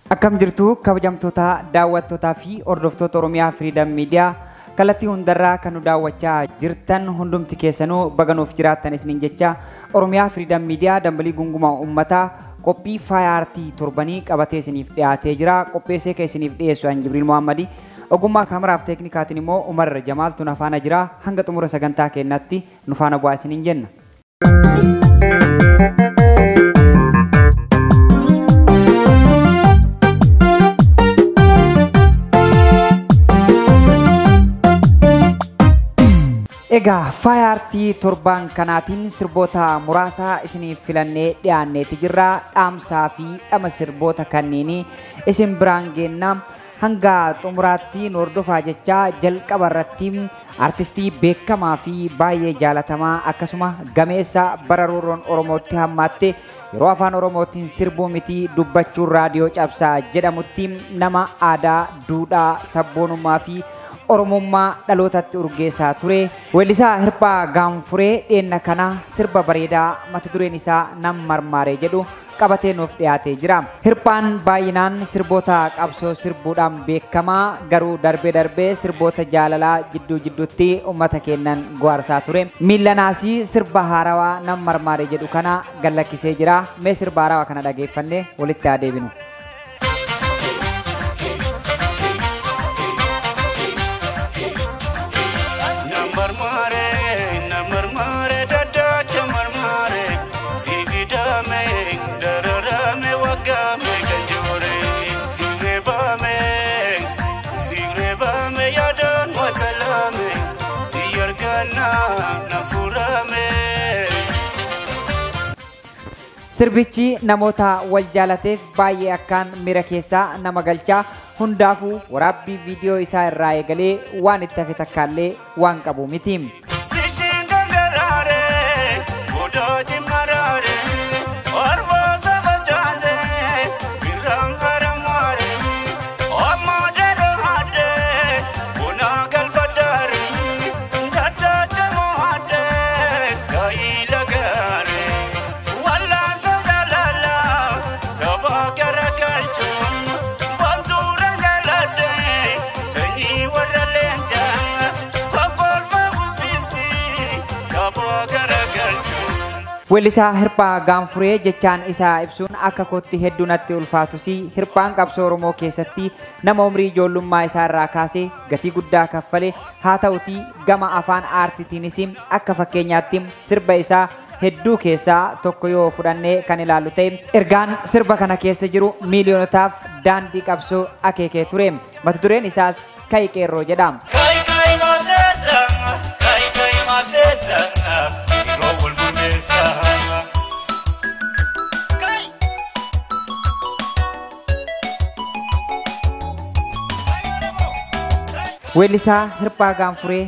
Akkam jirtu kabajamtoota daawwattootaa fi hordoftoota Oromiyaa Freedom Media kallattii hundarraa kan nu daawwachaa jirtan hundumti keessanuu baganuuf jiraattan isiniin jecha Oromiyaa Freedom Media dambalii gungumaa uummataa qophii faaya aartii torbanii qabatee isiniif dhiyaatee jira. Qopheessee kan isiniif dhiyeessu an Jibriil Muhammadi. Ogummaa kaameraaf teeknikaatiin immoo Umar Jamaaltu nu faana jira. Hanga xumura sagantaa keenyaatti nu faana bu'aa isiniin jenna. Egaa faaya aartii torban kanaatiin sirboota muraasa isiniif filannee dhiyaanneeti jirra. Dhaamsaa fi dhama sirboota kanneenii isin biraan geenna. Hanga xumuraatti nu hordofaa jechaa jalqaba irratti artistii beekamaa fi baay'ee jaalatamaa akkasuma gameessa bara roorroon Oromootti hammaatte yeroo afaan Oromootiin sirbuu miti dubbachuun raadiyoo cabsaa jedhamutti nama aadaa, duudhaa, sabboonummaa fi Oromummaa dhalootatti urgeessaa ture. Weellisaa Hirphaa Gaanfuree dheenna kana sirba bareedaa mata dureen isaa Nam Marmaaree jedhu qabatee nuuf dhiyaatee jira. Hirphaan baay'inaan sirboota qabsoo sirbuudhaan beekamaa garuu darbee darbee sirboota jaalalaa jidduu jidduutti uummata keenyan go'arsaa ture. Miillanaasii sirba haarawaa Nam Marmaaree jedhu kana gallakkisee jira. Mee sirba haarawaa kana dhageeffannee walitti haa deebinu. Sirbichi namoota wal jaalateef baay'ee akkaan miira keessaa nama galchaa hundaafuu waraabbii viidiyoo isaa irraa eegalee waan itti hafe takkaallee waan qabu miti. Weellisaa Hirphaa Gaanfuree jechaan isaa ibsuun akka kootti hedduu natti ulfaatus Hirphaan qabsoo Oromoo keessatti nama umrii ijoollummaa isaa irraa kaasee gatii guddaa kaffale haa ta'utii gama afaan aartiitiinis akka fakkeenyaatti sirba isaa hedduu keessaa tokko yoo fudhannee kan ilaallu ta'e ergaan sirba kana keessa jiru miiliyoonotaaf daandii qabsoo akeekee ture. Mata dureen isaas Ka'i Qeerroo jedha. Weellisaa Hirphaa Gaanfuree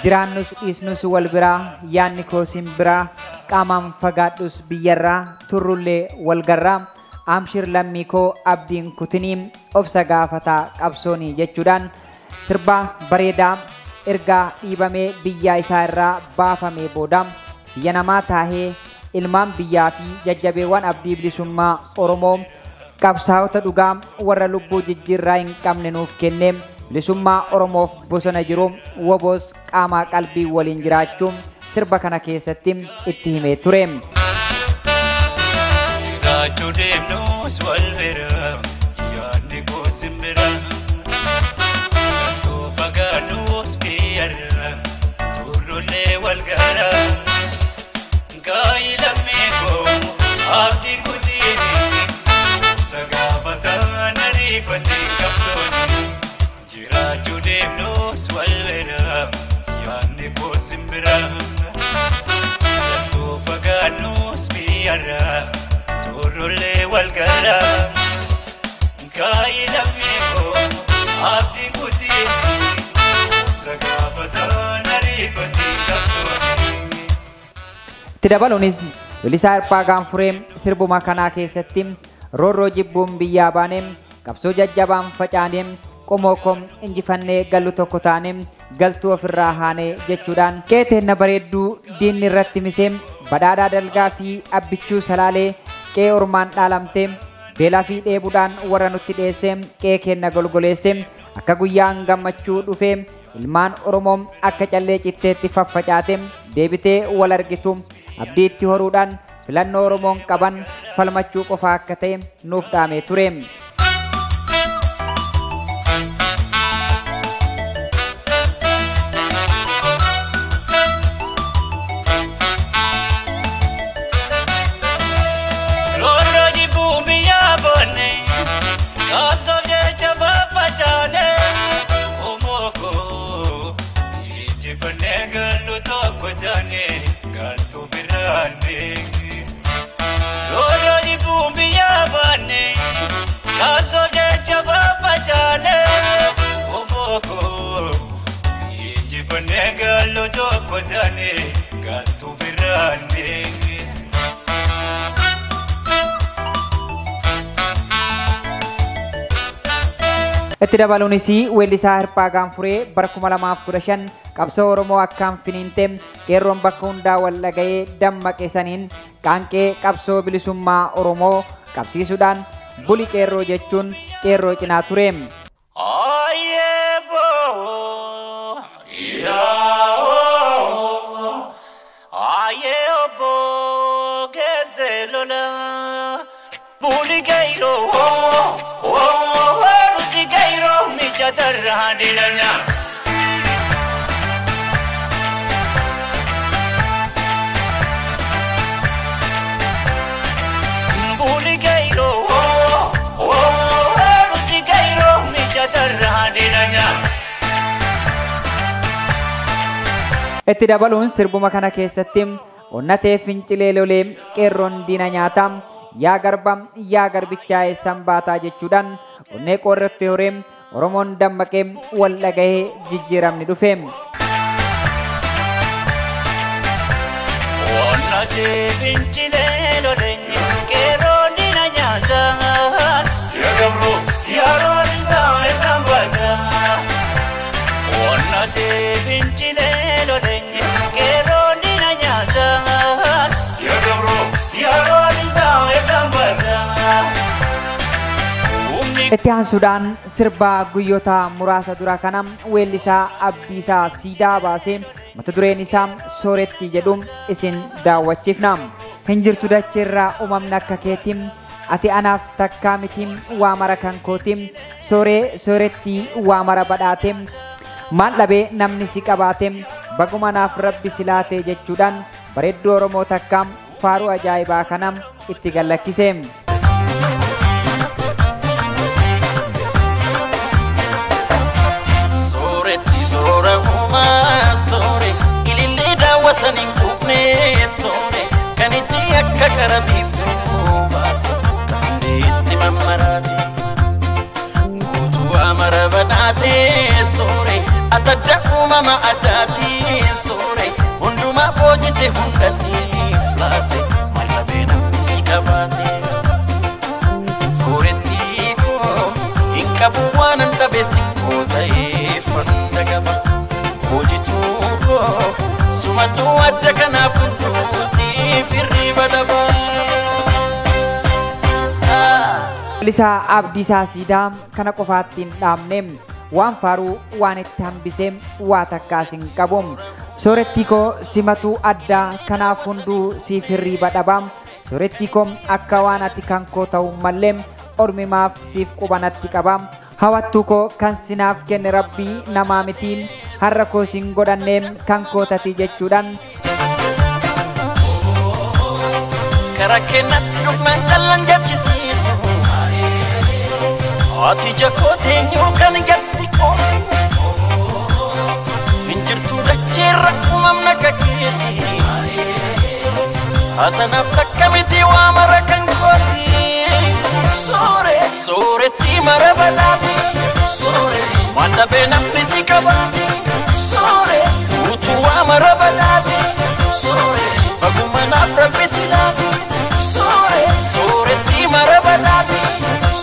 jiraannus dhiisnus wal biraa yaadni koo sin biraa qaamaan fagaadhus biyyarraa turrullee wal garraa amshir lammii koo abdiin kutinii obsa gaafataa qabsoonii jechuudhaan sirba bareedaa ergaa dhiibamee biyya isaa irraa baafamee booda biyya namaa taahee ilmaan biyyaa fi jajjabeewwan abdii bilisummaa Oromoo qabsaa'ota dhugaa warra lubbuu jijjiirraa hin qabne nuuf kenne bilisummaa Oromoof bosona jiru woboos qaamaa qalbii waliin jiraachuu sirba kana keessatti itti himee ture. Jiraachuu deemnus wal bira yaadni koo simbira galtoo fagaannus biyyarra turrullee wal gara gaayi lammii koo abdii kutiini sagaafataan ariifatee qabsooni. Jiraachuu deemnus wal bira yaadni koo simbira galtoo fagaannus biyyarra turrullee wal gara gaayi lammii koo abdii kutiini sagaafataan ariifatee qabsooni. Itti dabaluunis weellisaa Hirphaa Gaanfuree sirbuma kanaa keessatti roorroo jibbuun biyyaa baanee qabsoo jajjabaan facaanee qomoo koo injifannee gallu tokko taanee galtuu ofirraa haanee jechuudhaan qeeteenna bareedduu diinni irratti misee badhaadhaa dalgaa fi abbichuu salaalee qe'ee ormaan dhaalamtee Beelaa fi dheebuudhaan warra nutti dheesse qe'ee keenya golgoleesse akka guyyaan gammachuu dhufe ilmaan Oromoo akka callee citteetti faffacaate deebitee wal argitu abdiitti horuudhaan filannoo Oromoon qaban falmachuu qofa akka ta'e nuuf dhaamee ture. Itti dabaluunis weellisaa Hirphaa Gaanfuree bara 2015 qabsoo Oromoo akkaan finiinte qeerroon bakka hundaa wal dhaga'ee dammaqe saniin qaanqee qabsoo bilisummaa Oromoo qabsiisuudhaan buli qeerroo jechuun qeerroo cinaa ture. Itti dabaluun sirbuma kana keessatti onnatee fincilee lolee qeerroon diina nyaata yaa garba yaa garbichaa eessan baataa jechuudhaan onnee qorratti horee Oromoon dammaqee wal dhagahee jijjiiramni dhufe. Onnatee fincilee lolee qeerroon diina nyaata yaa gabroo yaa roorisaa eessan baataa. Onnatee fincilee lolee qeerroon diina nyaata yaa gabroo yaa roorisaa eessan baataa. Itti aansuudhaan sirbaa guyyoota muraasa dura kana weellisaa Abdiisaa Siidaa baasee mata dureen isaa Soorettii jedhu isin daawwachiifna. Hin jirtu dacheerraa uumamni akka keetiin ati anaaf takkaa mitiin waa mara kan kootiin sooree soorettii waa mara badhaate maal dhabee namni si qabaate baguma naaf rabbi si laate jechuudhaan bareedduu Oromoo takka faaruu ajaa'ibaa kana itti gallakkise. Soora uumaa soore ilillee daawwatan hin quufne soore kan ijji akka qara biiftuu baate kan itti mammaraate guutuu amara badhaate soore atadda uumama addaati soore hundumaa boojite hunda siif laate maal dhabee namni si qabaate soorettii koo hin qabu waan hin dhabe si koo ta'ee fanda qaba hojituu koo sumatuu adda kanaaf hunduu siif hirriba dhaba. Weellisaa Abdiisaa Siidaa kana qofaatti hin dhaabne waan faaruu waan itti hambisee waa takkaas hin qabu. Soorettii koo simatuu addaa kanaaf hunduu siif hirriba dhaba. Soorettii koo akka waan ati kan koo ta'u malee ormi maaf siif qubanatti qaba. Hawattuu koo kan sinaaf kenne rabbii namaa miti har'a koo sin godhanne kan koo tati jechuudhaan. Karaa kennatti dhufnaan callaan jechisiisu. Ati jakoo teenyuu kan gatti qoosu. Hin jirtu dacheerra uumamna akka keeti. Atanaaf takka miti waa mara kan kooti. Soore sooretti mara badhaate. Soore waan dhabee namni si qabaate. Soore guutuu waa mara badhaate. Soore baguma naaf rabbi si laate. Soore sooretti mara badhaate.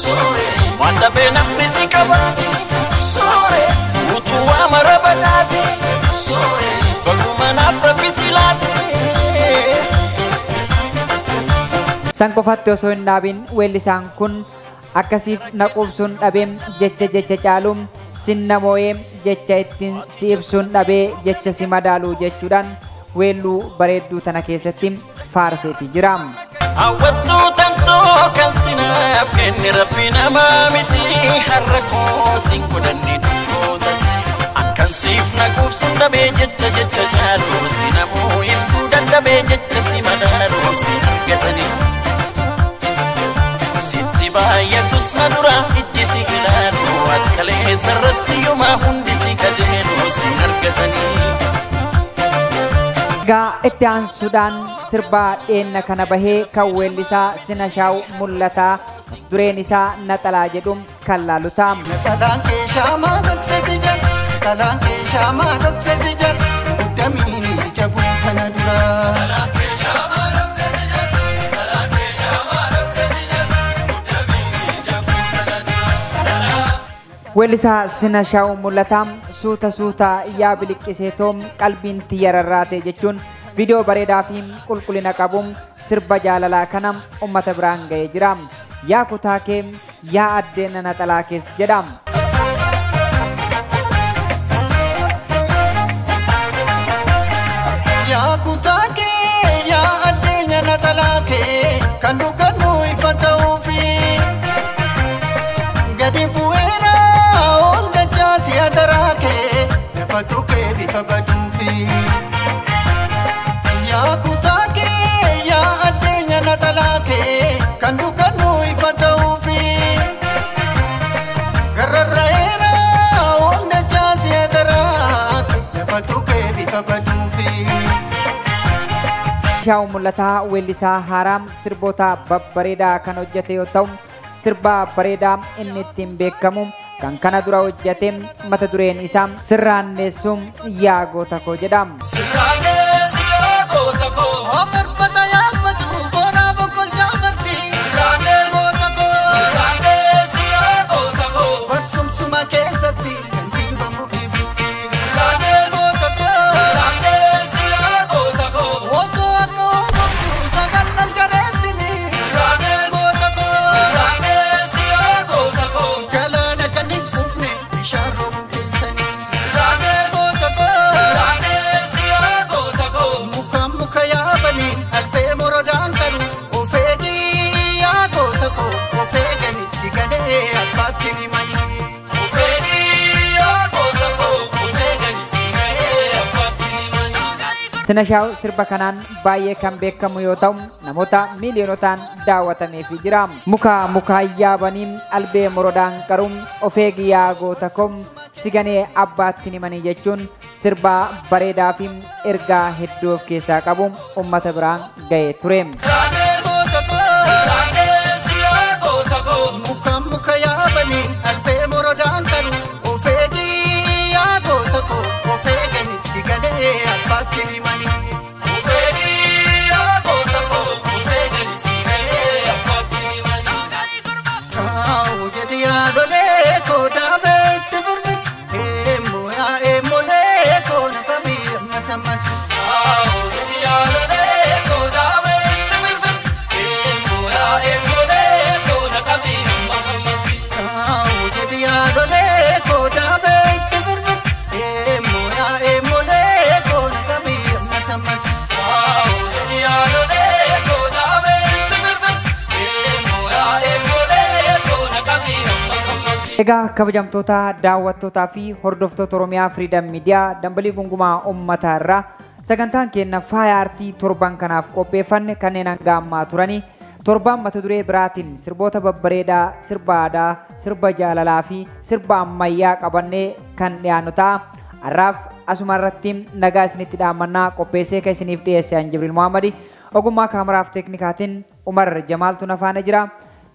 Soore waan dhabee namni si qabaate. Soore guutuu waa mara badhaate. Soore baguma naaf rabbi si laate. San qofatti osoo hin dhaabin weellisaan kun akkasiif na quubsuun dhabee jecha jecha caaluun sinna moo'ee jecha ittiin si ibsuun dhabee jecha si madaaluu jechuudhaan weelluu bareedduu tana keessatti faarseeti jira. Hawwattuu tantoo kan sinaaf kenne rabbi namaa miti har'a koo siin godhanne dubbootati. Akkan siif na quubsuun dhabee jecha jecha caalu si namuu ibsuu dadhabee jecha si madaalu si argatanii. Sitti baay'atus na dura ijji si ilaalu akkalee sarrasti yomaa hundi si kajeelu si argatanii. Egaa itti aansuudhaan sirbaa dheenna kana bahee kan weellisaa Sinashaaw Mul'ataa dureen isaa Naxalaa jedhu kan laalu ta'a. Naxalaan kee shaamaa dhoksee si jala, naxalaan kee shaamaa dhoksee si jala, guddamiin ija guutana dura. Naxalaan kee shaamaa dhoksee si jala, naxalaan kee shaamaa dhoksee si jala, guddamiin ija guutana dura. Weellisaa Sinashaaw Mul'ataa suuta suuta yaa biliqqiseetoo qalbiin tiyya rarraate jechuun viidiyoo bareedaa fi qulqullina qabu sirba jaalalaa kana uummata biraan ga'ee jira. Yaa kutaa kee yaa addeenna naxalaa kees jedha. Yaa kutaa kee yaa addeenya naxalaa kee kan dukkannu ifa ta'uufi gadi bu'eera ol dachaa si'a daraa kee lafa tuqee bifa baduufi. Yaa kutaa kee yaa addeenya naxalaa kee kan dukkannu ifa ta'uufi gararra'eera ol dachaa si'a daraa kee lafa tuqee bifa baduufi. Sinashaaw Mul'ataa weellisaa haaraa sirboota babbareedaa kan hojjete yoo ta'u sirba bareedaa inni ittiin beekamu kan kana dura hojjete mata dureen isaa Sirraanneessuun yaa goota koo jedha. Sirraanneessu yaa goota koo. Omarfata yaabbatu goraa boqqolchaa marti. Goota koo. Sirraanneessu yaa goota koo. Barsumsuma keessatti kan dibamu ibiddi. Goota koo. Sirraanneessu yaa goota koo. Otoo akka oomishuu sagal dal jareettini. Goota koo. Sirraanneessu yaa goota koo. Galaana kan hin quufne bishaan roobuu keessanii. Goota koo. Sirraanneessu yaa goota koo. Mukaan muka yaabanii albee morodaan qabu. Of eegii yaa goota koo. Of eegani si galee abbaatti ni manii. Of eegii yaa goota koo. Of eegani si galee abbaatti ni manii. Sinashaaw sirba kanaan baay'ee kan beekamu yoo ta'u namoota miiliyoonotaan daawwatameefii jira. Muka mukaan yaabanii albee morodaan qaruun of eegi yaa goota koo si ganee abbaatti ni manii jechuun sirba bareedaa fi ergaa hedduu of keessaa qabu uummata biraan ga'ee ture. Goota koo. Sirraanneessu yaa goota koo. Mukaan muka yaabanii albee morodaan qabu. Of eegii yaa goota koo. Of eegani si galee abbaatti ni manii. Of eegii yaa goota koo. Of eegani si galee abbaatti ni manii. Kaa'u jedhi yaadolee koo daabee itti birbir. Eemmoo yaa eemmolee koo na qabii ammas ammas. Kaa'u jedhi yaalolee koo daabee itti birbis. Eemmoo yaa eemmolee koo na qabii ammas ammas. Kaa'u jedhi yaadolee koo daabee itti birbir. Eemmoo yaa eemmolee koo na qabii ammas ammas. Kaa'u jedhi yaalolee koo daabee itti birbis. Eemmoo yaa eemmolee koo na qabii ammas ammas. Egaa kabajamtoota daawwattootaa fi hordoftoota Oromiyaa Freedom Media dambalii gungumaa uummataa irraa sagantaan keenya faaya aartii torban kanaaf qopheeffanne kanneen hanga ammaa turanii torban mata duree biraatiin sirboota babbareedaa, sirba aadaa, sirba jaalalaa fi sirba ammayyaa qabannee kan dhiyaannu ta'a. Har'aaf asuma irratti nagaa isinitti dhaammannaa qopheessee kan isiniif dhiyeesse an Jibriil Muhammadi ogummaa kaameraaf teeknikaatiin Umar Jamaaltu na faana jira.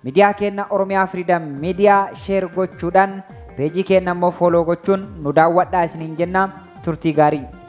Miidiyaa keenya Oromiyaa Freedom Media share gochuudhaan peejii keenya immoo fooloo gochuun nu daawwadhaa isiniin jenna. Turtii gaarii.